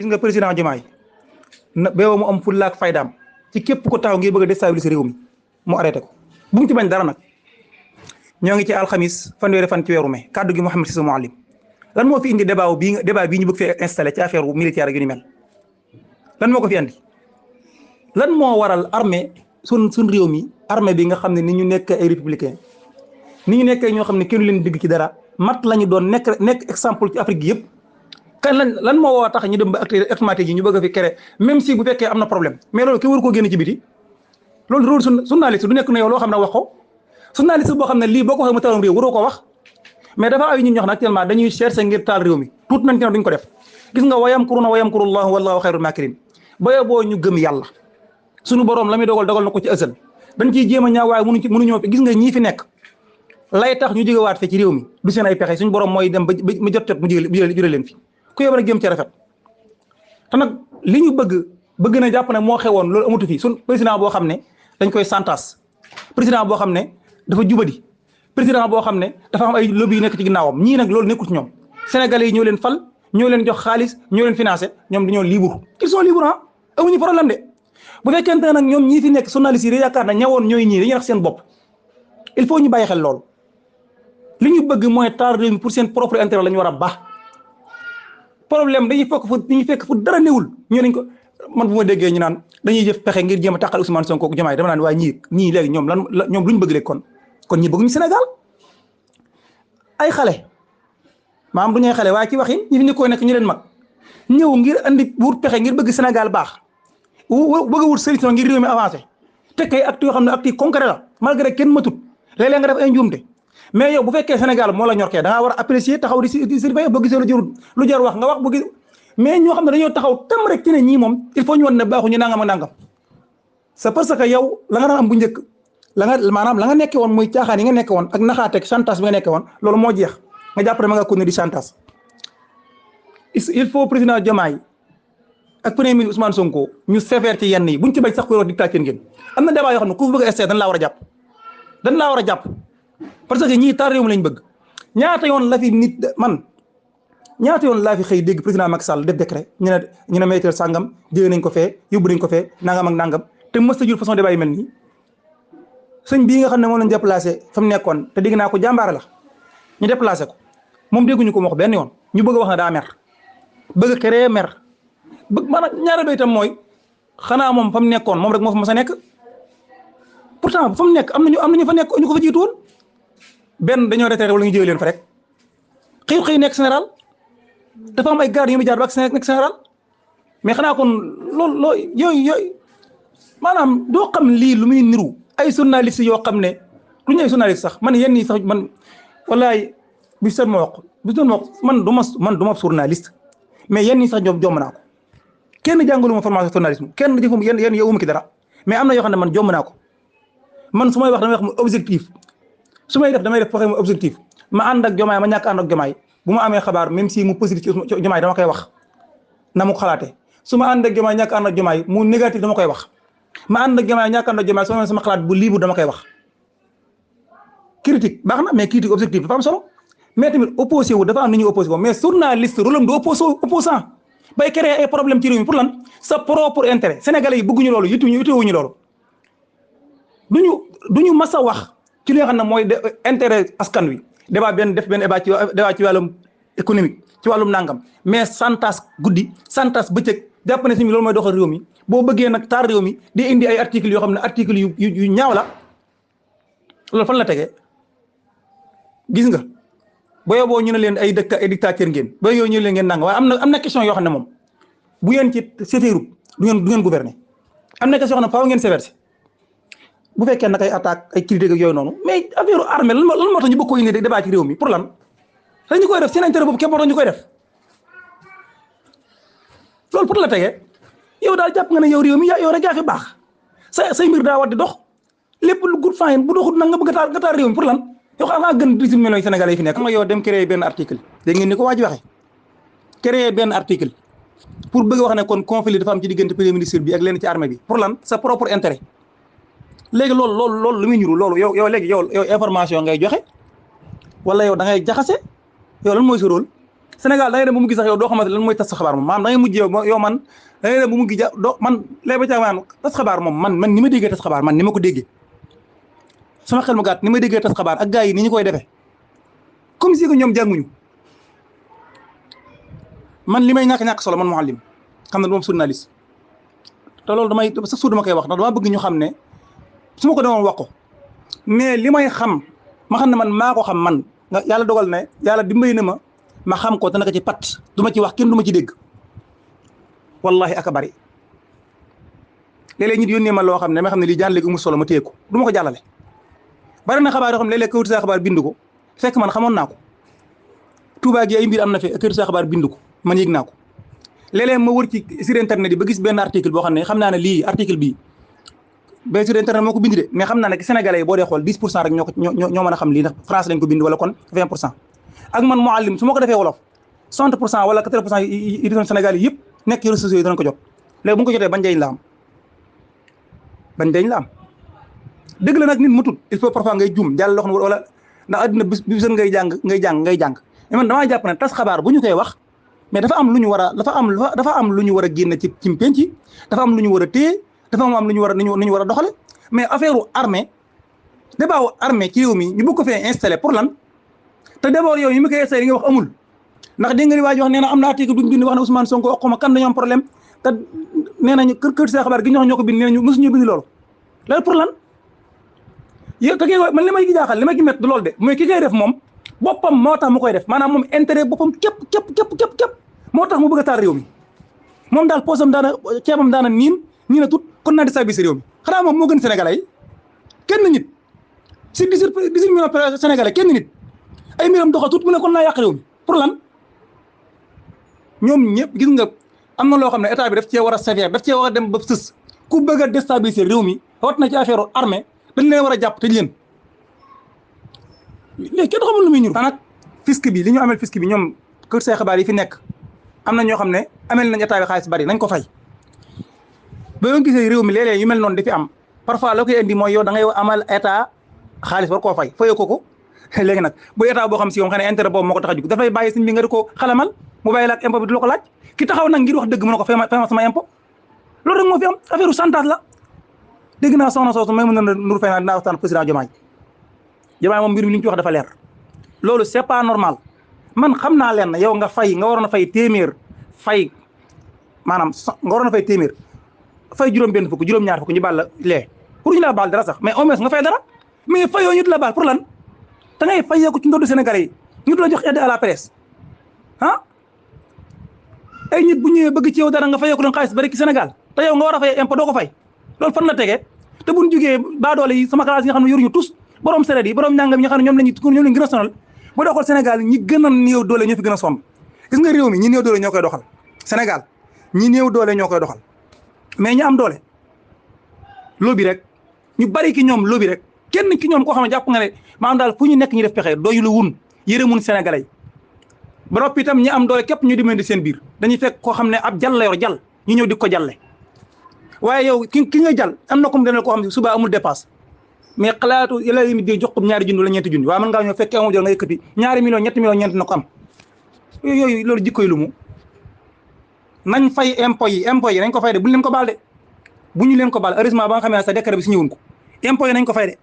gis nga président Diomaye na beewa mu am fulla ak faydaam ci képp ko taxaw ngir bëgg a déstabiliser réew mi mu arrêté ko bu mu ci bañ dara nag. ñoo ngi ci alxamis fanweeri fan ci weeru mai kaddu gi Mouhamed Cissé Mouhalim lan moo fi indi débat bii ñu bëgg fee installé ci affaire militaire ak yu ni mel lan moo ko fi andi lan moo waral armée sun réew mi armée bi nga xam ne ni ñu nekk ay républicain ni ñu nekk ñoo xam ne kenn leen digg ci dara mat la ñu doon nekk exemple ci Afrique gi yëpp kan lan moo woo tax ñu dem ba automatique yi ñu bëgg a fi créer même si bu fekkee am na problème mais loolu kenn waru koo génn ci biti loolu rôle journaliste du nekk na yow loo xam ne wax ko journaliste boo xam ne lii boo ko waxee mu taaloon réew waroo ko wax mais dafa ay ñun ñoo xam ne actuellement dañuy chercher ngir taal réew mi tuut nañ ci duñ ko def gis nga wayamkuruna wayamkurullahu wallahu xayrul makirin boye boo ñu gëm yàlla suñu borom la muy dogal na ko ci ësal dañ ciy jéem a ñaaw waaye mënuñoo gis nga ñii fi nekk lay tax ñu jógewaat fe ci réew mi du seen ay pexe suñu borom mooy dem ba mu jot mu jële leen fi ku yóbbu nag jëm ci rafet te nag li ñu bëgg na jàpp ne moo xewoon loolu amatu fi suñ président boo xam ne dañ koy santas président boo xam ne dafa jubadi président boo xam ne dafa am ay lobby yu nekk ci ginnaawam ñii nag loolu nekkul ci ñoom sénégalais yi ñoo leen fal ñoo leen jox xaalis ñoo leen financé ñoom dañoo libre ils sont libres ah amuñu problème de bu fekkente ne nag ñoom ñii fi nekk journalistes yi yaakaar na ñawoon ñooy ñii dañuy rax seen bopp il faut ñu bàyyi xel loolu li ñu bëgg mooy taal réew mi pour seen propre intérêt la ñu war a baax problème dañuy fekk fu dara newul ñoo nañ ko man bu ma déggee ñu naan dañuy jëf pexe ngir jéem a tàqal Ousmane Sonko ak Diomaye dama naan waaye ñii léegi ñoom ñoom lu ñu bëgg léegi kon ñi bëgguñu Sénégal ay xale maam du ñuy xale waaye ci waxin ñi fi nekkoo nekk ñu leen mag ñëw ngir andi wut pexe ngir bëgg Sénégal baax bëgg wut solution ngir réew mi avancé te kay acte yoo xam ne acte concret la malgré kenn matut léeg-léeg nga def ay njuumte mais yow bu fekkee Sénégal moo la ñor kee da ngaa war a apprécier taxaw di surveiller boo gisee lu jar wax nga wax bu gis mais ñoo xam ne dañoo taxaw tam rek ci ne ñii moom il faut ñu wan ne baaxuñu nangam ak nangam c'est parce que yow la nga daan am bu njëkk maanaam la nga nekke woon muy caaxaan yi nga nekke woon ak naxaateeg chantage bi nga nekke woon loolu moo jeex nga jàpp ne ma nga continuer di chantage il faut président Diomaye ak premier ministre Ousmane Sonko ñu sévère ci yenn yi buñ ci bañ sax ko dictateur ngeen am na débat yoo xam ne ku bëgg a essayer dañ laa war a jàpp parce que ñii taal réew mi lañ bëgg ñaata yoon la fi ñaata yoon laa fi xëy dégg président Macky Sall def décret ñu ne maître sàngam jëlee nañ ko fee yóbbu nañ ko fee nangam ak nangam te mës a jur façon débat yi mel nii sëñ bii nga xam ne moom lañ déplacé fa mu nekkoon te dégg naa ko jàmbaare la ñu déplacé ko moom dégguñu ko wax benn yoon ñu bëgg a wax ne daa mer bëgg a créer mer bëgg maanaam ñaare ba itam mooy xanaa moom fa mu nekkoon moom rek moo fa mës a nekk pourtant fa mu nekk am nañu fa nekk ñu ko fa jiitu woon benn dañoo retraité wala ñu jëlee leen fa rek xëy nekk général dafa am ay garde yu muy jaar ba ak nekk général mais xanaa kon loolu yooyu maanaam doo xam lii lu muy niru ay journaliste yoo xam ne du ñu ay journaliste sax man yenn yi sax man wallaay bi seen ma wax man du ma journaliste mais yenn yi sax jomm naa ko kenn jàngalu ma formation journalisme kenn jëfum yenn yow uma ki dara mais am na yoo xam ne man jomm naa ko man su may wax damay wax mu objectif su may def damay def mu objectif ma ànd ak Diomaye ma ñàkk ànd ak Diomaye bu ma amee xabaar même si mu positif ci Diomaye dama koy wax na mu ko xalaatee su ma ànd ak Diomaye ñàkk ànd ak Diomaye mu négatif dama koy wax ma ànd ak Diomaye ñàkk ànd ak Diomaye sama xalaat bu libre dama koy wax critique baax na mais critique objectif dafa am solo mais tamit opposé wu dafa am ni ñuy opposé wu mais journaliste rôle am du opposant bay créer ay problème ci réew mi pour lan sa propre intérêt sénégalais yi bëgguñu loolu yitewuñu loolu duñu mas a wax ci li nga xam ne mooy intérêt askan wi débat def benn débat ci wàllum économique ci wàllum nangam mais santas guddi santas bëccëg jàpp ne si loolu mooy doxal réew mi boo bëggee nag taar réew mi di indi ay articles yoo xam ne articles yu ñaaw la loolu fan la tegee gis nga boo ñu ne leen ay dictateur ngeen boo ñu ne leen ngeen nangam waaye am na question yoo xam ne moom bu ngeen ci sévère du ngeen gouverner am na question yoo xam ne faaw ngeen sévère bu fekkee nag ay attaque ay critique ak yooyu noonu mais affaire armée lan moo tax ñu bëgg ko indi débat ci réew mi pour lan dañu koy def seen intérêt boobu képp moo tax ñu koy def loolu pour la tegee yow daal jàpp nga ne yow réew mi yow rek yaa fi baax say mbir daa war di dox lépp lu gudd fan bu doxut nag nga bëgg nga taal réew mi pour lan yow xam nga gën 18 millions Sénégalais yi fi nekk xam nga yow dem créer benn article dégg ngeen ni ko waa ji waxee créer benn article pour bëgg wax ne kon conflit dafa am ci diggante premier ministre bi ak leen ci armée bi pour lan sa propre intérêt léegi loolu lu muy ñuru loolu yow léegi yow information ngay joxe wala yow da ngay jaxase yow lan mooy sa rôle Sénégal da ngay dem bu mujj sax yow doo xamante lan mooy tas xabaar moom maanaam da ngay mujj yow man da ngay dem bu mujj doo man léegi ba ca maanaam tas xabaar moom man ni ma déggee tas xabaar man ni ma ko déggee sama xel mu gàtt ni ma déggee tas xabaar ak gars yi ni ñu koy defee comme si que ñoom jànguñu man li may ñàkk solo man Mouhalim xam ne du moom journaliste te loolu damay sax suuf dama koy wax ndax dama bëgg ñu xam ne su ma ko demoon wax ko mais li may xam ma xam ne man maa ko xam man nga yàlla dogal ne yàlla dimbali na ma xam ko te naka ci pat du ma ci wax kenn du ma ci dégg wallahi aka bari léeg-léeg nit yónnee ma loo xam ne ma xam ne lii jaan léegi amul solo ma téye ko du ma ko jàllale bari na xabaar yoo xam ne léeg-léeg kawit saa xabaar bind ko fekk man xamoon naa ko Touba gi ay mbir am na fi kawit saa xabaar bind ko man yëg naa ko léeg-léeg ma wër ci sur internet yi ba gis benn article boo xam ne xam naa ne lii article bii ba sur internet moo ko bind de mais xam naa ne Sénégalais yi boo dee xool 10% rek ñoo mën a xam lii ndax France lañ ko bind wala kon 20% ak man Mouhalim su ma ko defee wolof 60% wala 80% yi doon Sénégal yi yëpp nekk ci réseaux sociaux yi danañ ko jot léegi bu ñu ko jotee ban njëriñ la am ban njëriñ la am dëgg la nag nit mu tut il faut parfois ngay juum jàll loo xam ne wala ndax adduna bis ngay jàng mais man damaa jàpp ne tas xabaar bu ñu koy wax mais dafa am lu ñu war a dafa am lu ñu war a génn ci penc dafa am lu ñu war a téye dafa am lu ñu war a nu ñu war a doxale mais affaire armée débat wu armée ci réew mi ñu bëgg ko fee installé pour lan te d'abord yow yi mi koy installé li nga wax amul ndax dégg nga li waa ji wax nee na am na article bu ñu bind wax ne Ousmane Sonko wax ma kan dañoo am problème te nee nañu kër see xabaar gi ñoo ko bind nee nañu mosuñu bind loolu pour lan yow te kii man li may gi jaaxal li ma gi métti du loolu de mooy ki koy def moom boppam moo tax mu koy def maanaam moom intérêt boppam képp moo tax mu bëgg a taal réew mi moom daal poosam daana ceebam daana niin a tut kon naa déstabiliser réew mi xanaa moom moo gën Sénégalais yi kenn nit si 18 millions Sénégalais kenn nit ay mbiram doxa tut mu ne kon naa yàq réew mi pour lan ñoom ñëpp gis nga am na loo xam ne état bi daf cee war a sévère daf cee war a dem ba sës ku bëgg a déstabiliser réew mi wat na ci affaire armée dañ leen war a jàpp tëj leen léegi kenn xamul lu muy ñur nag fisc bi li ñu amel fisc bi ñoom kër say xabaar yi fi nekk am na ñoo xam ne amel nañ état bi xaalis bari nañ ko fay ba nga gisee réew mi léeg-léeg yu mel noonu di fi am parfois la koy indi mooy yow da ngay amal état xaalis war koo fayoo ko léegi nag bu état boo xam si moom xam ne intérêt boobu moo ko tax a jug dafay bàyyi sëñ bi nga di ko xalamal mu bàyyi la ak impôt bi du la ko laaj ki taxaw nag ngir wax dëgg mën na ko fay ma sama impôt loolu rek moo fi am affaire chantage la dégg naa soxna soosu may mën na nur fay naa dinaa waxtaan président Diomaye moom mbir mi li ñu ci wax dafa leer loolu c'est pas normal man xam naa leen yow nga waroon a fay téeméer maanaam nga waroon a fay téeméer fay juróom-benn fukk juróom-ñaar fukk ñu baal la lee pour ñu laa baal dara sax mais au moins nga fay dara mais fayoo ñu la baal pour lan da ngay fayee ko ci ndoddu Sénégalais yi ñu la jox aide à la presse ay nit bu ñëwee bëgg ci yow dara nga fayee ko leen xaalis bari ci Sénégal te yow nga war a fay impôt doo ko fay loolu fan la tegee te buñ jógee baadoole yi sama classe yi nga xam ne yoruñu tous borom sereet yi borom ñàngam yi nga xam ne ñoom lañ gën a sonal bu doo xool Sénégal ñi gën a néew doole ñoo fi gën a sonn gis nga réew mi ñi néew doole ñoo koy doxal Sénégal ñi néew doole ñoo koy doxal mais ñi am doole lobby rek ñu bari ki ñoom lobby rek kenn ki ñoom koo xam ne jàpp nga ne maanaam daal fu ñu nekk ñu def pexe doyu la wun yërëmun Sénégalais yi ba noppi itam ñi am doole képp ñu dimandi seen biir dañuy fekk koo xam ne ab jàll la yor jàll ñu ñëw di ko jàlle waaye yow ki nga jàll am na comme demel koo xam ne suba amul dépasse mais xalaatu yàlla yi di jox ko ñaari junni wala ñeenti junni waaye mën ngaa ñëw fekkee amul jël nga yëkkati ñaari millions ñetti millions ñeent na ko am yooyu loolu jikkoy lu mu nañ fay impôt yi nañ ko fay de bu ñu leen ko baal de bu ñu leen ko baal heureusement ba nga xam ne sa décret bi si ñëwun ko impôt yi nañ ko fay de